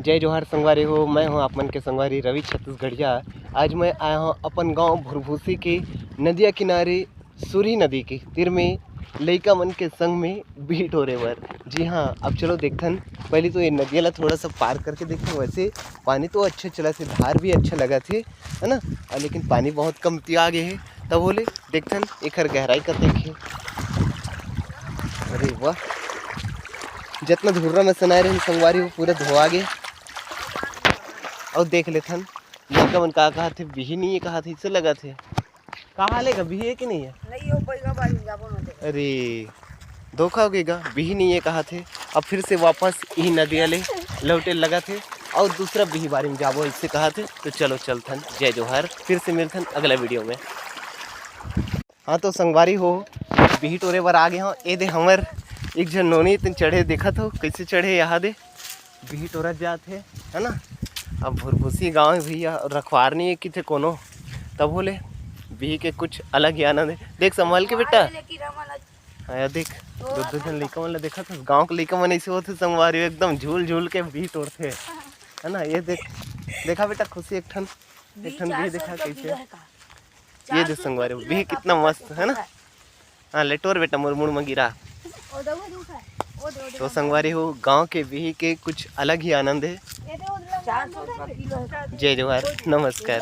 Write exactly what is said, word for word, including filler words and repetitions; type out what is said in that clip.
जय जोहार संगवारी हो, मैं हूं आप मन के संगवारी रवि छत्तीसगढ़िया। आज मैं आया हूं अपन गांव भुरभुसी के नदिया किनारे, सूरी नदी के तीर में लइका मन के संग में बिही टोरे बर। जी हां, अब चलो देखथन, पहले तो ये नदिया ला थोड़ा सा पार करके देखथन। वैसे पानी तो अच्छा चलत हे, धार भी अच्छा लगत हे, है ना? और लेकिन पानी बहुत कमतिया गे हे, तभो ले देखथन एखर गहराई कतेक हे। अरे वाह, जतना धुर्रा में सनाए रहिन संगवारी, वो पूरा धोआ गे। अउ देख लेथन, लइका मन का कहत हे, बिही नइ हे कहत हे, अइसे लगत हे। का हाल हे गा, बिही हे कि नइ हे? नहीं हो पाएगा भाई, जाबो ना दे। अरे, धोखा हो गे गा, बिही नइ हे कहत हे। अब फिर से वापस इही नदिया ले लौटे लगत हे अउ दूसरा बिही बारी में जाबो, अइसे कहत हे। तो चलो चलथन, जय जोहार, फिर से मिलथन अगला वीडियो में। हां तो संगवारी हो, बिही टोरे बर आ गे हंव। ए दे हमर एक झन नोनी तेन चढ़े, देखत हो कइसे चढ़े, यहाँ दे बिही टोरा जात हे, है ना? अब भुरभुसी गांव हे भैया, अउ रखवार नइ हे किथे कोनो, तभो ले बिही के कुछ अलग ही आनंद हे। देख संभाल के बेटा, हां यार देख, दो दो झन लइका मन ला देखत हस, गांव के लइका मन अइसे होथे संगवारी हो, एकदम झूल झूल के बिही टोरथे, है ना? ये देख, देखा बेटा खुशी एक ठन, एक ठन बिही देखा कइसे। ये दे संगवारी हो, बिही कितना मस्त है ना? हां, ले टोर बेटा, मोर मुड़ में गिरा। तो संगवारी हो, गांव के बिही के कुछ अलग ही आनंद हे। जय जोहार, नमस्कार।